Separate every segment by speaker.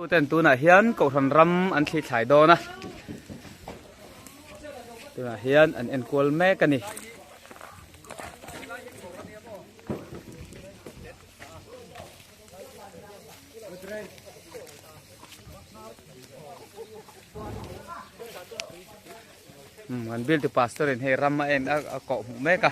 Speaker 1: Tuten tunah hian kohhran ram an thli thlai dawn a, tunah hian an enkual mek a ni. An bill tu pastor in hei ram a en a koh hmuh mek a.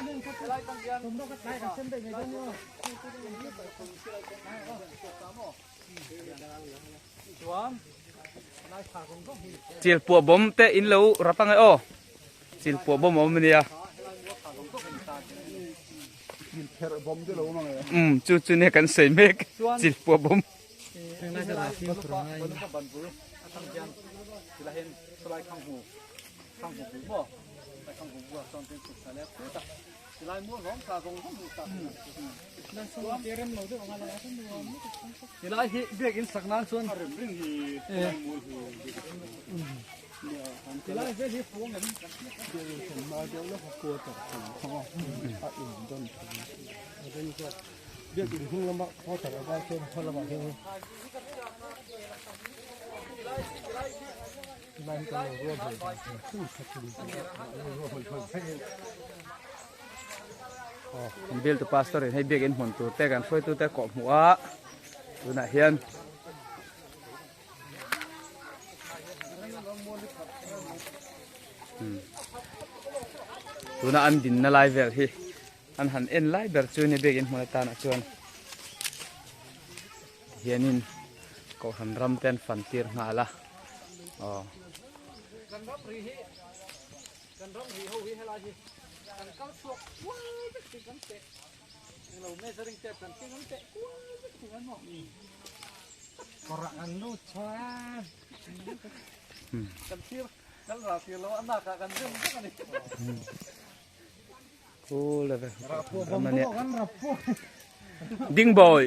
Speaker 1: Chil puah bawm te in lo rap angai aw chil puah bawm a awm ania um chu chu nia kan sawi mek chil puah bawm
Speaker 2: Tilai hi biakinn sak nan chuan tilai vel hi fuang em biakinn hnung lama quarter a vai chuan hma lamah hian tilai hi kan lo ruahman dan hrim hrim kha chu ruahman hman vek
Speaker 1: Aw bill tu pastor in hei biakinn hmun tur te kan hruaitu te kawh hmuh a tunah hian tuna an dinna lai vel hi an han en lai ber chu ni biakinn hmun atana chuan hianin kohhran ram te an fan tir nghal a aw.
Speaker 2: Kan ram ri ho hi helai hi kan kal chhuak kual vek thing kan teh englo measuring tape kan keng an teh kual vek thing an maw kawrah kan lut chuan kan thlir kan ral thlir lo a nak ah kan zem vek a ni
Speaker 1: Ding bawi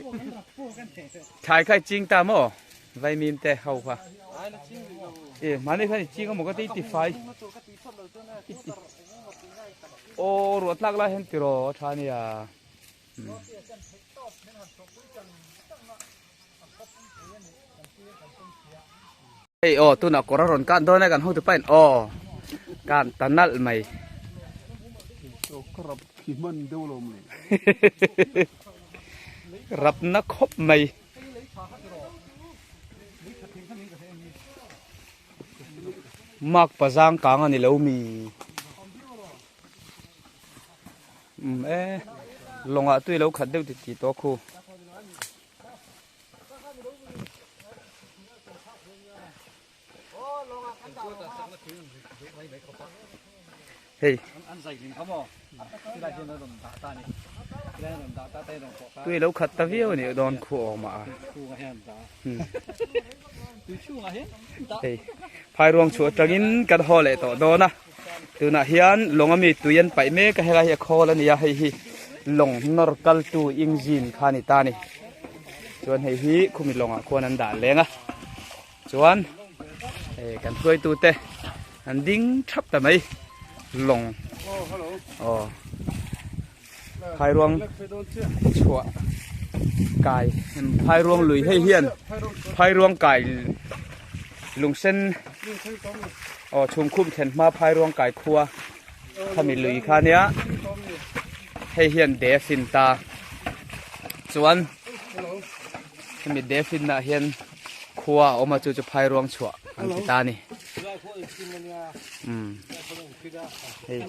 Speaker 1: thlai kha i ching ta maw vaimim te ho kha e mahni khan i ching a maw ka ti ti fai aw ruah tlak lai hian tiraw a tha ania Hei aw tunah kawr a rawn kan dawn a kan hotu pain aw kan ta nalh mai.
Speaker 3: Ka rap khi hman deuh lo mai.
Speaker 1: Rap na khawp mai. Mark pazang kang ani lo mi. Um e lawngah tui lo khat deuh ti ti tawh khu. Hei tui lo khat ta viau a nih dawn khu awm a hei phairuang chhuah atangin kan haw leh tawh dawn a tunah hian lawng ami tui an paih mek a helai hi a khawl a ni a hei hi lawng nawr kal tu engine kha a ni ta a ni chuan hei hi khumi lawngah khuan an dah leng a chuan hei kan hruaitu te an ding thap ta mai lawng aw phairuang chhuah kai phairuang lui hei hian phairuang kai lungsen aw chhungkhum thlen hma phairuang kai khua khami lui kha nia hei hian de a fin ta chuan hemi de fin ah hian khua a awm a chu chu phairuang chhuah an ti ta a ni. Hei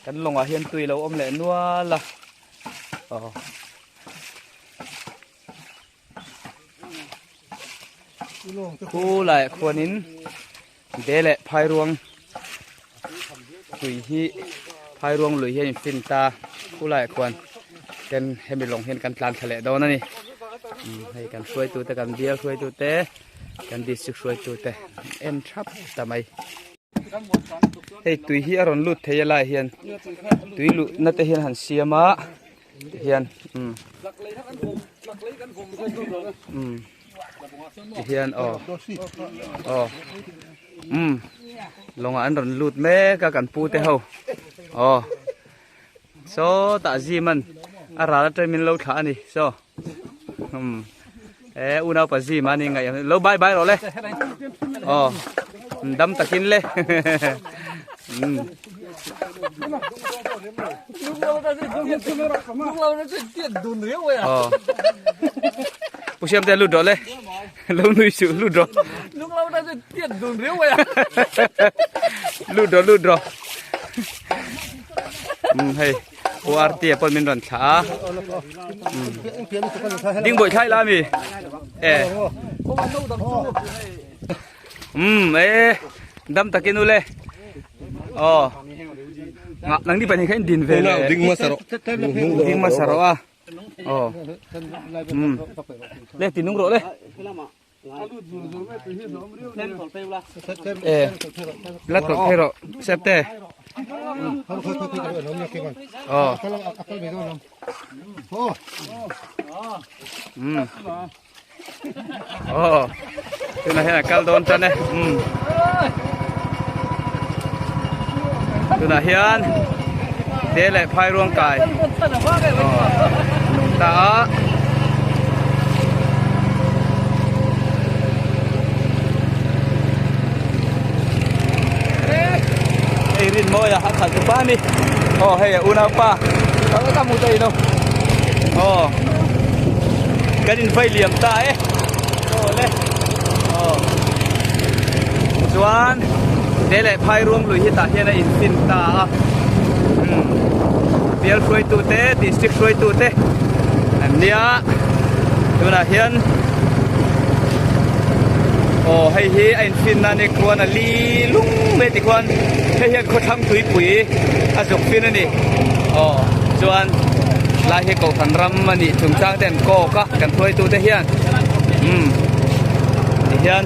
Speaker 1: kan lawngah hian tui lo awm leh nual a aw khu laiah khuanin de leh phairuang tui hi phairuang lui hian in fin ta khu laiah khuan ten hemi lawng hian kan tlan thla leh dawn a ni hei kan hruaitute kan bial hruaitute kan district hruaitute en thap ta mai. Hei tui hi a rawn lut thei a lai hian tui luh na te hian han siam a tihian umm umm tihian aw aw umm lawngah an rawn lut mek a kan pu te ho aw sawtah zim an a ral atang min lo thlah a ni saw umm. E unau pa zi mani ngai lo bye bye ro le. Oh. Dam takin le. Oh. Pu siam te lut ro le. Lo nui su lut ro. Lut ro lut ro. Hei. URT a pawn min rawn thlah a ding bawih thlai la mi e um e dam takin ule aw nga nang ni pahnih kha in din ve le
Speaker 3: ding ma saro
Speaker 1: ding ma saro a aw um le tinung ro le e la tawlh phei rawh step te aw um aw tunah hian a kal dawn tan e um tunah hian te leh phai ruang kai aw ta a. Hei rin mawi a khalh tu pa ni aw hei a unau pa ka hmu thei lo aw kan in vai liam ta e aw le aw chuan te leh phai ruang lui hi tah hian a in fin ta a umm bial hruaitu te district hruaitu te an nia tunah hian aw hei hi a in fin na ni khuan a li lung mai ti khuan hei hian khawthlang tuipui a zuk fin a ni aw chuan lai hi kohhran ram a nih chungchang te an kawk a kan hruaitu te hian umm ti hian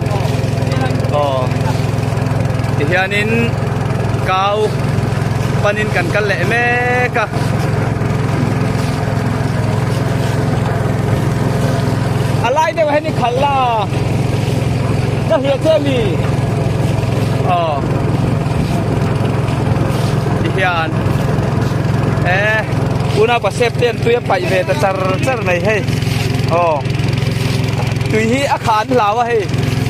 Speaker 1: aw ti hianin kau panin kan kal leh mek a. A lai deuh hian i khalh la ka hliah che mi aw ti hian e unau pa sep te an tui a paih ve ta char char mai hei aw tui hi a kha an hlau a hei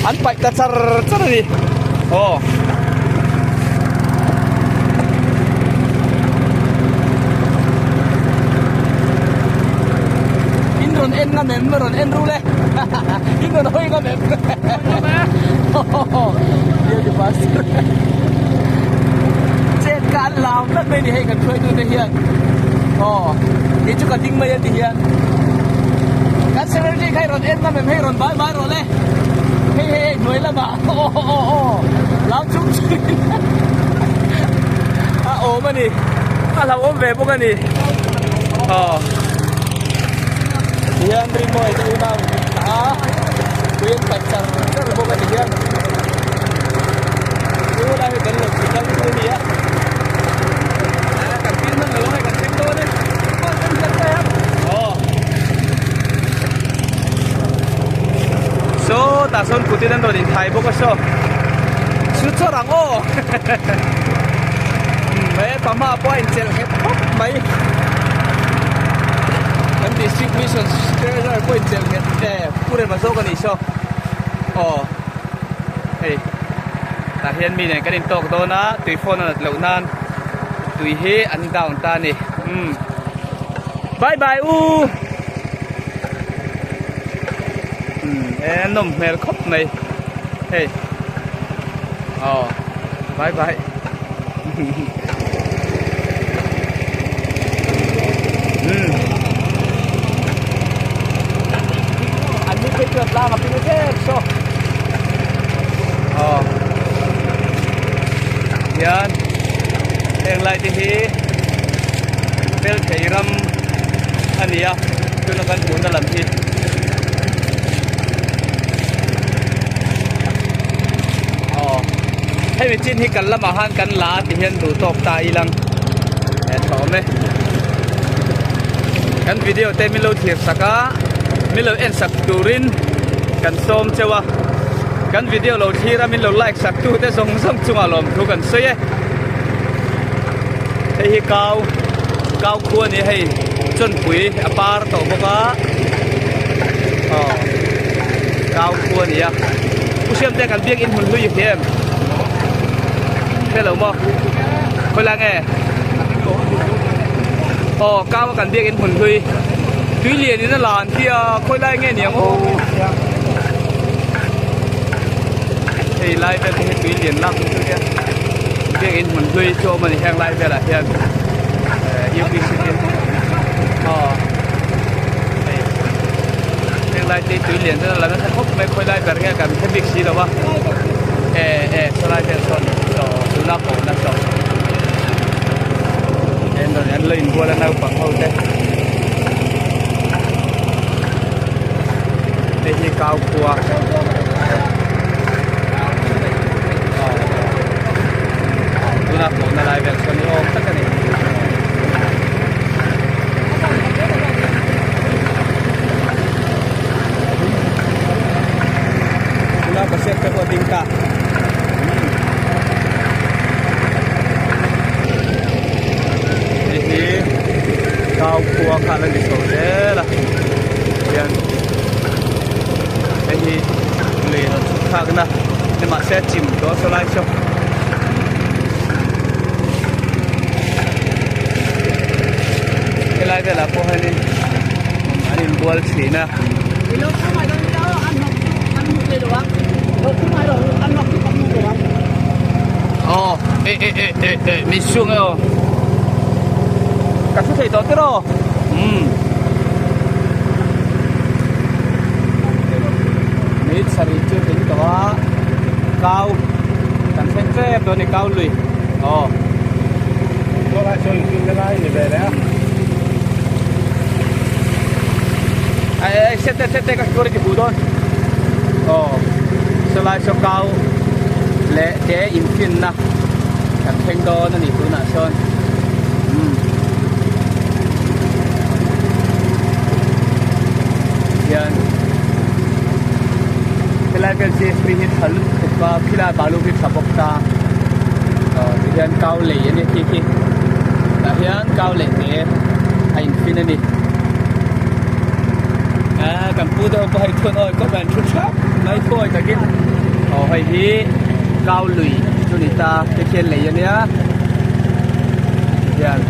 Speaker 1: an paih ta char char a ni aw. In rawn en ngam em rawn en ru le in rawn hawi ngam em Beauty pastor chet ka an lam tlat mai ni hei kan hruai tu te hian aw kei chu ka ding mai a ti hian kan secretary kha i rawn en ngam em hei rawn bai bai rawh le hei hei hei hnuai lamah aw aw aw lam chung chung a awm a ni a hlauhawm ve bawk a ni aw tihian rinmawia te unau in thlah a tui an paih char char bawk a ti hian chu lai hi kan lo ti kal chu a ni a kan pin hman lo ang e kan thleng dawn e aw saw tah sawn kut in an rawn inthai bawk a saw chu chawr ang aw he pahma pawh a inchelh nghet khawp mai kan district mission treasurer pawh inchelh nghet e pu rema zawk a nih saw aw hei tah hian mi nen kan intawk dawn a tui phone a nat loh nan tui hi an down ta a ni umm bye bye u. Umm e nawm hmel khawp mai hei aw bye bye umm an ni phei chuan tlang a ping zep saw aw hian heng lai te hi fel thei ram a ni a tuna kan hmuhna lam hi aw hemi chin hi kan lamah khan kan la a ti hian duh tawk ta ilang e tha awm e kan video te min lo thlir sak a min lo en sak turin kan sawm cheu a kan video lo thlir a min lo like sak tu te zawng zawng chungah lawmthu kan sawi e hei hi kau kau khua a ni a hei chawnpui a par tawh bawk a aw. Kau khu a ni a Pu Siamte kan biakin hmun hlui hi em hre lo maw khawi lai nge aw kau a kan biakin hmun hlui tui lian in a lan hi a khawi lai nge ni ang aw hei lai vel te hi tui lian lak chu hian biakin hmun hlui chu a awm a ni heng lai velah hian upc te aw hei heng lai te tui lian chu a la nasa khawp mai khawi lai ber nge kan hre bik si lo a e e sawlai vel sawn saw tuna kohna saw en rawn an lo inbual a naupang ho te hei hi kau khua tuna kohna lai vel sawn ni awm tak a ni. Tuna ka hriat te pawh a ding ta. Hei hi kau khua kha la ni chho zel a hian hei hi lui rawn chhuk thlakna ni mahse a chim tawh a sawlai saw. Helai velah pawh hianin an inbual thin a. Aw eh eh eh eh eh min sung e aw ka thu thei tawh tir aw umm minute sarih chu tling tawh a kau kan thleng tep dawn a ni kau lui aw. Ai ai set te set te ka kawr ti hu dawn aw sawlai saw kau leh te in fin na kan thleng dawn a ni tunah sawn umm hian helai vel csp hi tha lutuk a khilai balu hi tha bawk ta aw tihian kau lei a ni khi khi tah hian kau leh te a in fin a ni ah kan pu te ho pawh hei thun awi kawp an thu thap mai thuawi takin aw hei hi kau lui chu ni ta te khian lei a nia tihian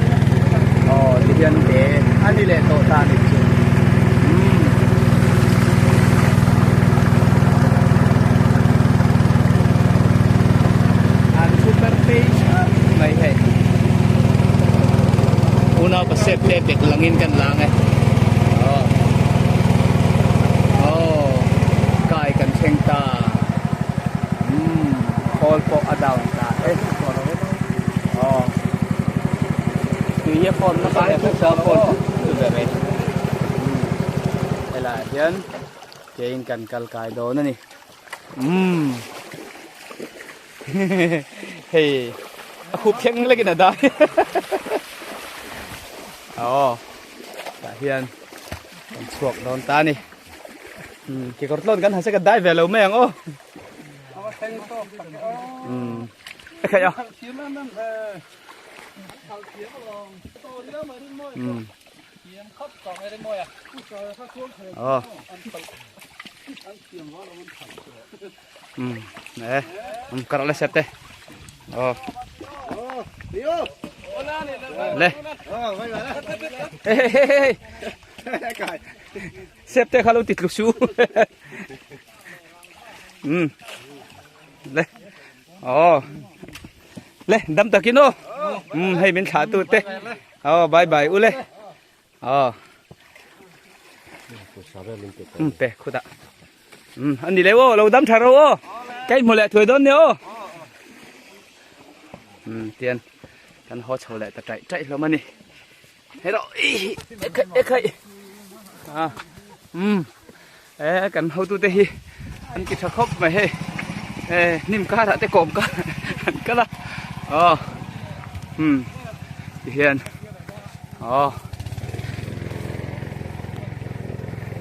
Speaker 1: aw tihian te a ni leh tawh ta a ni chu umm. An thu per phei thap mai hei unau pasep te bek langin kan lang e aw aw kai kan thleng ta umm khawl pawh a down ta e aw tui hi a fawn nasa em em a fawn thut thut ve mai umm helaiah hian keiin kan kal kai dawn a ni umm hei a khup thleng lekin a dai aw tah hian kan chhuak dawn ta a ni umm kekawr tlawn kan han se kan dai ve lo mai ang aw umm a khaih a umm aw um nè um kar le sep te oh le sep te kha lo ti tlu su um le oh le dam takin o um hei min thlah tu te oh bye bye u le Aw. Um pe khutah. Um ani le aw lo dam tha ro aw. Kai hmu leh thuai dawn ni aw. Um tian kan haw chho leh ta tai tai hlawm ani. Hei ro i ekhai ekhai. A um e kan hotu te hi an ti tha khawp mai hei. E hnim karah te kawm kar an kal a. Aw. Um tihian Aw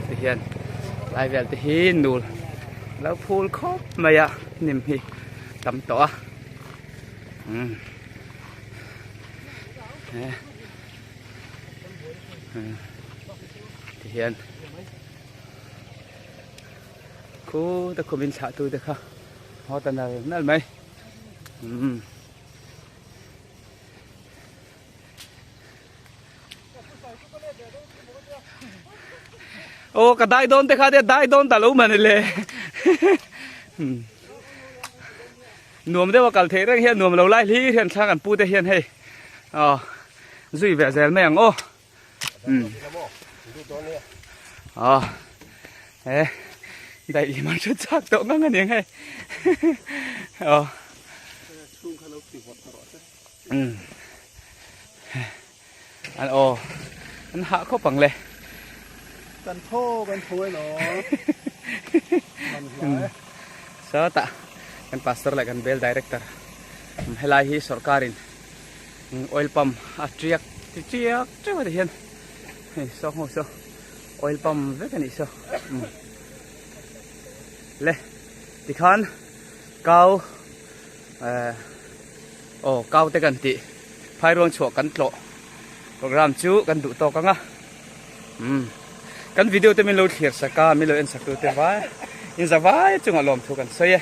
Speaker 1: ti hian lai vel te hi nul lo phul khawp mai a hnim hi tam tawh a umm ti hian. Khuta khum in thlah tu te kha haw ta nal nal mai. Umm. Aw ka dai dawn te kha te dai dawn ta lo mani le. Nuam deuh a kal theih reng hian nuam lo lai hlir hian thlang an pu te hian hei aw zui ve zel mai ang aw. Umm. Aw e daih lim an hre chak tawh ngang a ni ang hei. Aw. Umm. An aw an hah khawp ang le.
Speaker 3: Kan thaw kan tho e lo. Man hla e.
Speaker 1: Sawtah kan pastor leh kan bel director helai hi sorkarin oil pump a tiak ti tiak teuh a ti hian hei saw ho saw oil pump vek a nih saw le tikhan kau eh aw kau te kan tih phairuang chhuah kan tlawh program chu kan duh tawk ang a umm kan video te min lo thlir sak a min lo en sak tu te vai in za vai chungah lawmthu kan sawi e.